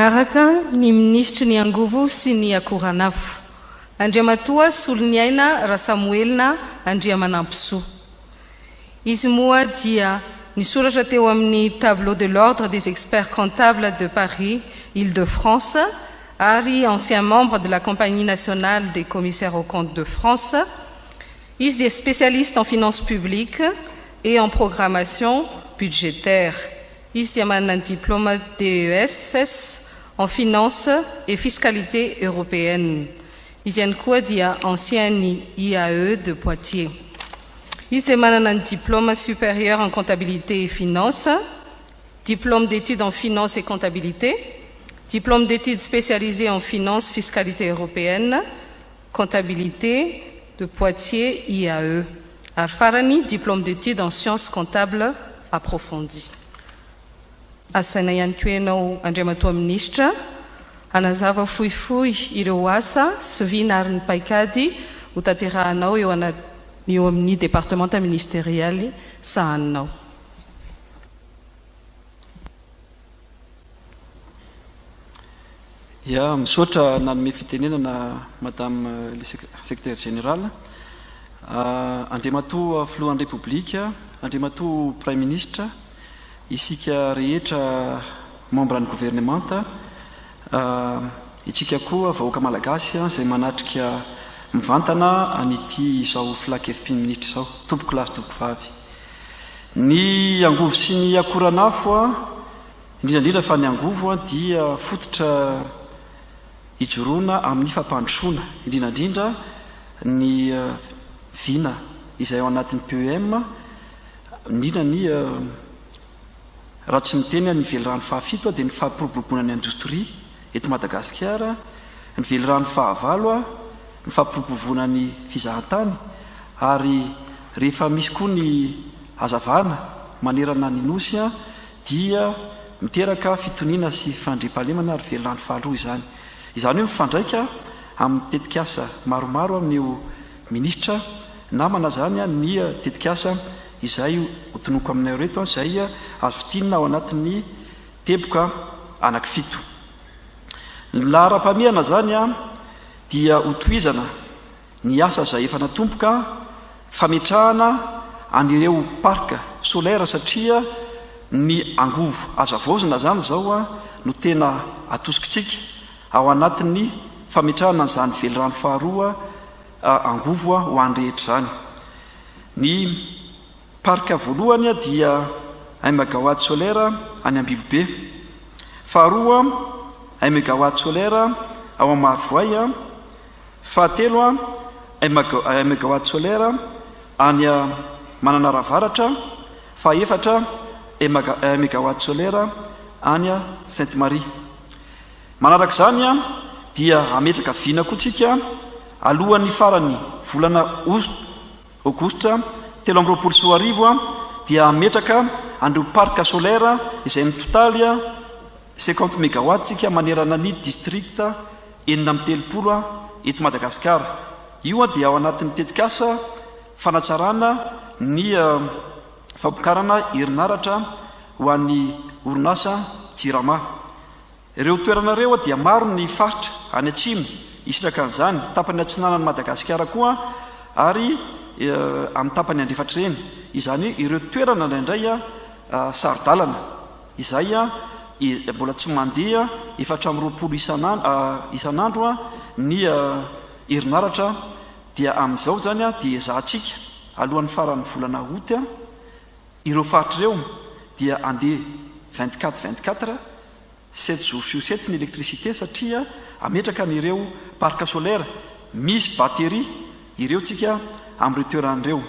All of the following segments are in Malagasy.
Araka ny Minisitry ny Angovo sy ny Akoranafo, Andriamatoa Soloniaina Rasamoelina Andriamanampisoa. Izy moa dia nisoratra teo amin'ny Tableau de l'Ordre des Experts Comptables de Paris Île-de-France ary ancien membre de la Compagnie Nationale des Commissaires aux Comptes de France. Izy dia spécialiste en finances publiques et en programmation budgétaire. Izy dia manana ny diplaoma DESS en finance et fiscalité européenne. Izy ihany koa dia ancien ny IAE de Poitiers. Izy dia manana ny diplaoma supérieur en comptabilité et finance, diplôme d'études en finance et comptabilité, diplôme d'études spécialisées en finance fiscalité européenne, comptabilité de Poitiers IAE. Ary farany, diplôme d'études en sciences comptables approfondies. Asaina ihany koa ianao Andriamatoa Minisitra hanazava fohifohy ireo asa sy vina ary ny paikady ho tanterahanao eo eo amin'ny departemanta ministerialy sahaninao. Ya, misaotra nanome fitenenana Madame le Secrétaire Général. Andriamatoa Filohan'ny Repoblika, Andriamatoa Praiminisitra, isika rehetra membre ny governemanta, itsika koa vahoaka malagasy izay manatrika mivantana an'ity izao filan-kevi-piministra izao, tompoko lahy sy tompoko vavy. Ny angovo sy ny akoran'afo, indrindra indrindra fa ny angovo dia fototra ijoroana amin'ny fampandrosoana, indrindra indrindra ny vina izay ao anatin'ny PEM, indrindra ny raha tsy miteny aho ny velirano fahafito dia ny fampiroboroboana ny indostria eto Madagasikara, ny velirano fahavalo, ny fampiroboroboana ny fizahantany ary rehefa misy koa ny hazavana manerana ny Nosy dia miteraka fitoniana sy fandriampahalemana ary velirano faharoa izany. Izany hoe mifandraika amin'ny tetikasa maromaro amin'io minisitra namana izany ny tetikasa izay hotononiko aminareo ireto izay azo fintinina ao anatin'ny teboka anankifito. Ny laharam-pahamehana izany dia hotohizana ny asa izay efa natomboka fametrahana an'ireo parc solaire satria ny angovo azo havaozina izany izao no tena atosikitsika ao anatin'ny fametrahana an'izany velirano faharoa angovo ho an'ny rehetra izany. Ny parc voalohany dia un megawatt solaire any Ambilobe. Faharoa un megawatt solaire ao Marovoay. Fahatelo un megawatt solaire any Mananara Avaratra. Fahaefatra un megawatt solaire any Sainte Marie. Manaraka izany dia hametraka vina koa tsika alohan'ny faran'ny volana aogositra 2023 dia hametraka an'ireo parc solaire izay mitotaly 50 megawatts tsika manerana ny district 36 eto Madagasikara. Io dia ao anatin'ny tetikasa fanatsarana ny famokarana herinaratra ho an'ny orinasa Jirama. Ireo toerana ireo dia maro ny faritra any atsimo hisitraka an'izany, tapany atsinanan'i Madagasikara koa ary amin'ny tapany andrefatr'ireny. Izany hoe ireo toerana indraindray saro-dalana izay mbola tsy mandeha 24 isan'andro ny herinaratra dia amin'izao izany dia ezahantsika alohan'ny faran'ny volana août ireo faritra ireo dia handeha 24 24 Sept jours sur sept ny électricité satria ametraka an'ireo parc solaire misy batterie ireo tsika amin'ireo toerana ireo.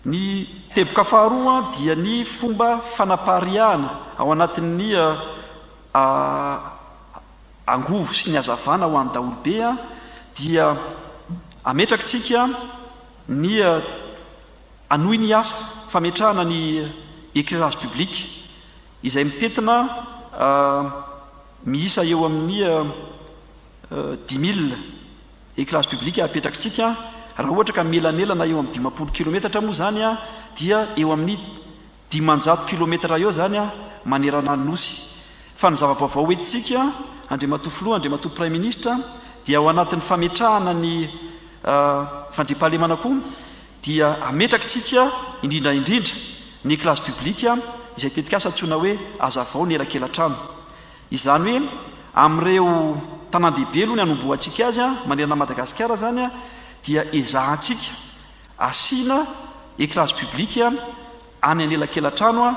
Ny teboka faharoa dia ny fomba fanapariahana ao anatin'ny angovo sy ny hazavana ho an'ny daholobe dia ametraka tsika ny hanohy ny asa fametrahana ny éclairage public izay mitentina. Miisa eo amin'ny 10 000 éclairage public apetrakitsika, raha ohatra ka mielanelana eo amin'ny 50 kilometatra moa izany dia eo amin'ny 500 kilometatra eo izany manerana ny Nosy. Fa ny zava-baovao hoentintsika, Andriamatoa Filoha, Andriamatoa Praiminisitra, dia ao anatin'ny fametrahana ny fandriampahalemana koa dia ametrakitsika indrindra indrindra ny éclairage public izay tetikasa antsoina hoe Hazavao ny elakelatrano. Izany hoe amin'ireo tanàn-dehibe aloha ny hanombohantsika azy manerana an'i Madagasikara izany dia ezahantsika asiana éclairage public any anelakelatrano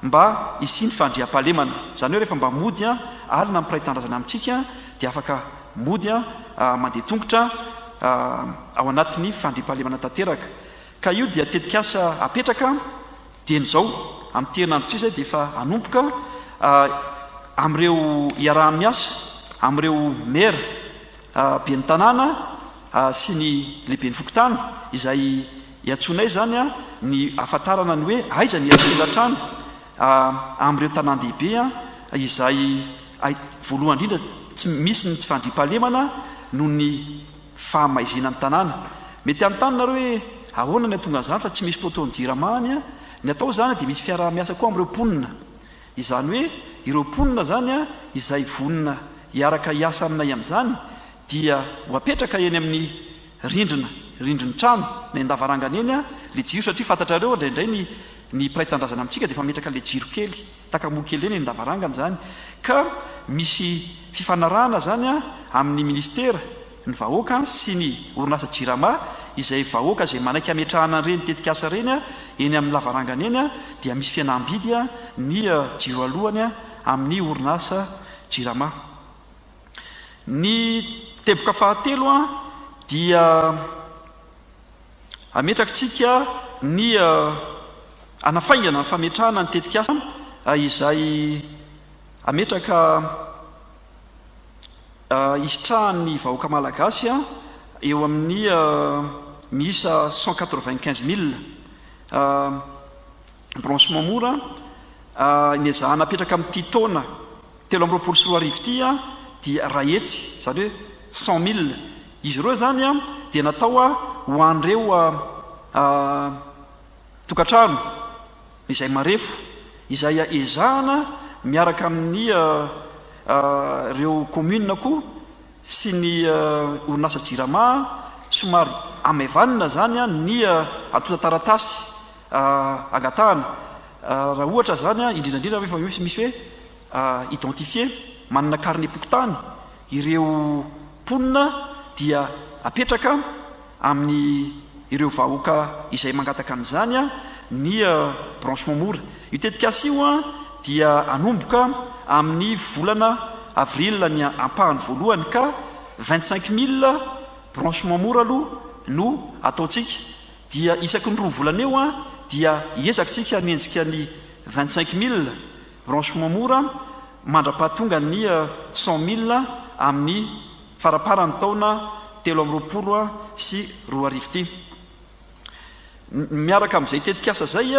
mba hisian'ny fandriampahalemana. Izany hoe rehefa mba mody alina ny mpiray tanindrazana amintsika dia afaka mody mandeha tongotra ao anatin'ny fandriampahalemana tanteraka. Ka io dia tetikasa apetraka dieny izao, amin'ity herinandro ity izay dia efa hanomboka amin'ireo iaraha-miasa amin'ireo maire ben'ny tanàna sy ny lehiben'ny fokontany izay iantsoanay izany ny ahafantarana ny hoe aiza ny elakelan-trano amin'ireo tanàn-dehibe izay voalohany indrindra tsy misy ny tsy fandriampahalemana noho ny fahamaizinan'ny tanàna. Mety hanontany nareo hoe ahoana ny hahatonga an'izany fa tsy misy poteau ny jirama any. Ny atao izany dia misy fiaraha-miasa koa amin'ireo mponina. Izany hoe ireo mponina izany izay vonona hiaraka hiasa aminay amin'izany dia ho apetraka eny amin'ny rindrina, rindrin'ny trano na an-davarangana eny ilay jiro satria fantatrareo indraindray ny ny mpiray tanindrazana amintsika dia efa mametraka ilay jiro kely, takamoa kely eny an-davarangana izany ka misy fifanarahana izany amin'ny ministera ny vahoaka sy ny orinasa Jirama izay vahoaka izay manaiky hametrahana an'ireny tetikasa ireny eny amin'ny lavarangana eny dia misy fihenam-bidy ny jiro alohany amin'ny orinasa Jirama. Ny teboka fahatelo dia ametrakitsika ny hanafaingana ny fametrahana ny tetikasa izay ametraka hisitrahan'ny vahoaka malagasy eo amin'ny miisa 195 000 branchement mora ny ezahana apetraka amin'ity taona 2023 ity dia 100, izany hoe 100 000. Izy ireo izany dia natao ho an'ireo tokantrano izay marefo, izay ezahana miaraka amin'ny ireo commune koa sy ny orinasa Jirama, somary hamaivanina izany ny antontan-taratasy angatahana. Raha ohatra izany, indrindra indrindra rehefa misy hoe identifier, manana carnet-pokontany ireo mponina dia apetraka amin'ny ireo vahoaka izay mangataka an'izany ny branchement mora. Io tetikasa io dia hanomboka amin'ny volana avril ny ampahany voalohany ka 25 000 branchement mora aloha no ataontsika dia isaky ny 2 volana eo dia hiezaka isika hanenjika ny 25 000 branchement mora mandra-pahatonga ny 100 000 amin'ny faramparan'ny taona 2023 ity. Miaraka amin'izay tetikasa izay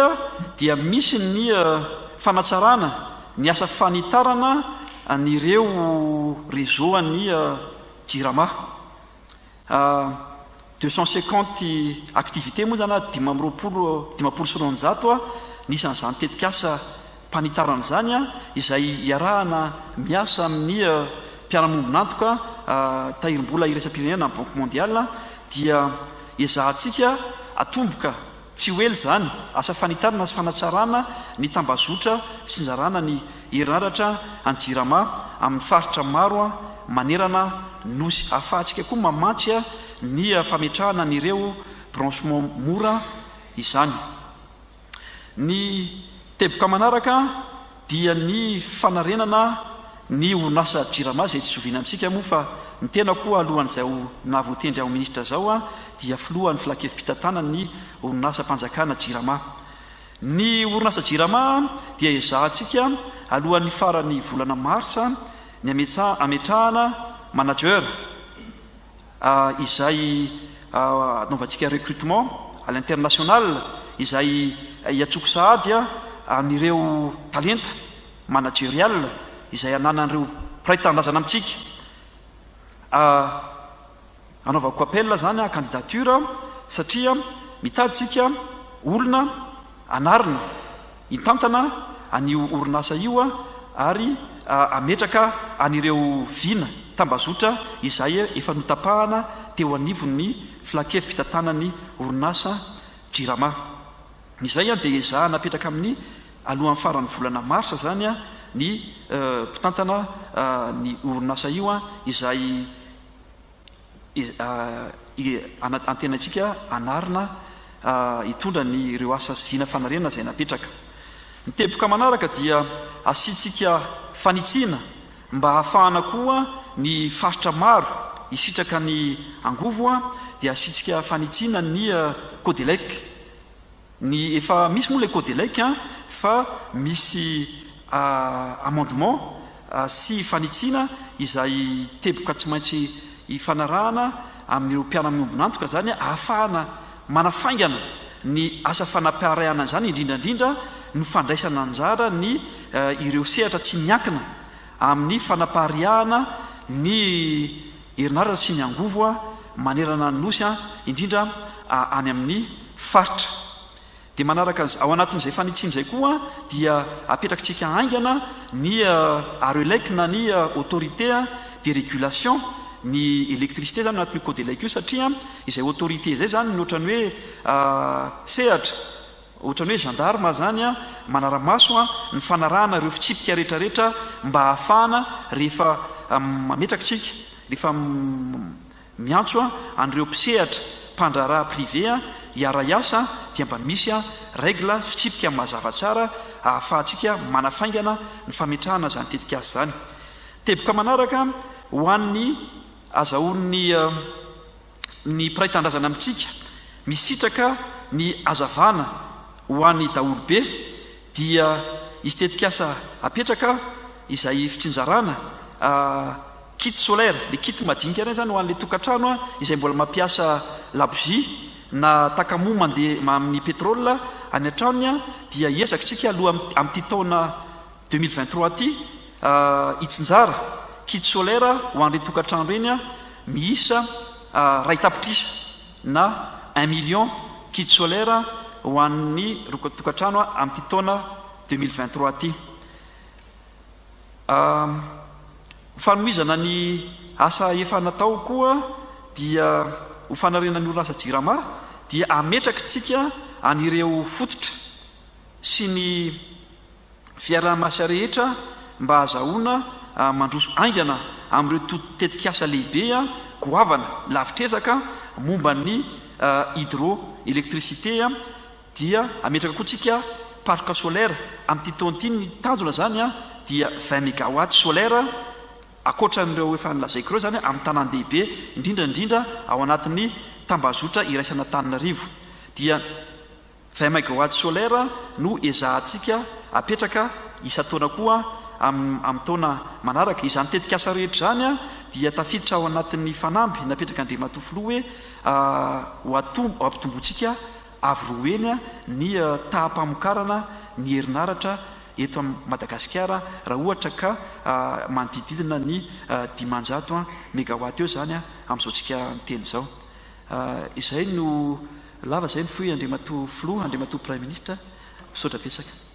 dia misy ny fanatsarana ny asa fanitarana an'ireo réseau an'ny Jirama. 250 activités moa izany, 225 ny isan'izany tetikasa mpanitarana izany izay iarahana miasa amin'ny mpiara-mombon'antoka tahirim-bola iraisam-pirenena na Banque mondiale dia ezahantsika atomboka tsy ho ela izany asa fanitarana sy fanatsarana ny tambazotra fitsinjarana ny herinaratra an'ny Jirama amin'ny faritra maro manerana Nosy ahafahantsika koa mamatsy ny fametrahana an'ireo branchement mora izany. Ny teboka manaraka dia ny fanarenana ny orinasa Jirama izay tsy zoviana amintsika moa fa ny tenako koa alohan'izay ho nahavoatendry aho minisitra izao dia filohan'ny filankevi-pitantanan'ny orinasam-panjakana Jirama. Ny orinasa Jirama dia ezahantsika alohan'ny faran'ny volana marsa ny ametrahana manager izay anaovantsika recrutement à l'international izay hiantsoako sahady an'ireo talenta managerial izay ananan'ireo. mpiray tanindrazana amintsika. Anaovako appel izany à candidature satria mitady tsika olona anarina hitantana an'io orinasa io ary hametraka an'ireo vina tambazotra izay efa notapahana teo anivon'ny filankevi-pitantanan'ny orinasa Jirama. Izay dia ezahana apetraka amin'ny alohan'ny faran'ny volana marsa izany ny mpitantana ny orinasa io izay antenaintsika hanarina hitondra ny ireo asa sy vina fanarenana izay napetraka. Ny teboka manaraka dia asiantsika fanitsiana mba hahafahana koa ny faritra maro hisitraka ny angovo dia asiantsika fanitsiana ny Codelec. Ny efa misy moa ilay Codelec an, fa misy amendement sy fanitsiana izay teboka tsy maintsy ifanarahana amin'ireo mpiara-miombon'antoka izany ahafahana manafaingana ny asa fanaparahana izany indrindra indrindra no fandraisana anjara ny ireo sehatra tsy miankina amin'ny fanapariahana ny herinaratra sy ny angovo manerana ny Nosy indrindra any amin'ny faritra. Dia manaraka an'izay, ao anatin'izay fanitsiana izay koa dia apetrakitsika haingana ny Arelec na ny Autorité de régulation ny électricité izany anatin'io Codelec io satria izay autorité izay izany no ohatran'ny hoe sehatra, ohatran'ny hoe gendarme izany manara-maso ny fanarahana ireo fitsipika rehetrarehetra mba hahafahana rehefa mametraka isika, rehefa Miantso an'ireo mpisehatra, mpandraharaha privé hiara-hiasa dia mba misy règle, fitsipika mazava tsara ahafahantsika manafaingana ny fametrahana izany tetikasa izany. Teboka manaraka, ho an'ny azahoan'ny ny mpiray tanindrazana amintsika misitraka ny hazavana ho an'ny daholobe dia hisy tetikasa apetraka izay fitsinjarana Kit solaire, le kit madinika ireny zany ho an'le tokantrano izay mbola mampiasa labozia na takamoa mandeha amin'ny pétrole any an-tranony dia hiezaka isika aloha amin'ity taona 2023 ity hitsinjara kit solaire ho an'ireny tokantrano ireny miisa iray tapitrisa na un million kit solaire ho an'ny tokantrano amin'ity taona 2023 ity. Ho fanohizana ny asa efa natao koa dia ho fanarenana ny orinasa Jirama dia ametrakitsika an'ireo fototra sy ny fiaraha-miasa rehetra mba hahazahoana mandroso haingana amin'ireo tetikasa lehibe goavana lavitr'ezaka momba ny hydroélectricité Dia hametraka koa tsika parc solaire amin'ity taona ity, ny tanjona izany dia 20 mégawatts solaire ankoatran'ireo efa nolazaiko ireo izany amin'ny tanàn-dehibe indrindra indrindra ao anatin'ny tambazotra iraisan'Antananarivo dia 20 mégawatts solaire no ezahantsika apetraka isan-taona koa amin'ny taona manaraka. Izany tetikasa rehetra izany dia tafiditra ao anatin'ny fanamby napetrak'Andriamatoa Filoha hoe ho ampitombointsika Avo roa heny ny taham-pamokarana ny herinaratra eto Madagasikara raha ohatra ka manodididina ny 500 megawatt eo izany amin'izao tsika miteny izao. Izay no lava izay ny fohy Andriamatoa Filoha, Andriamatoa Praiminisitra. Misaotra betsaka.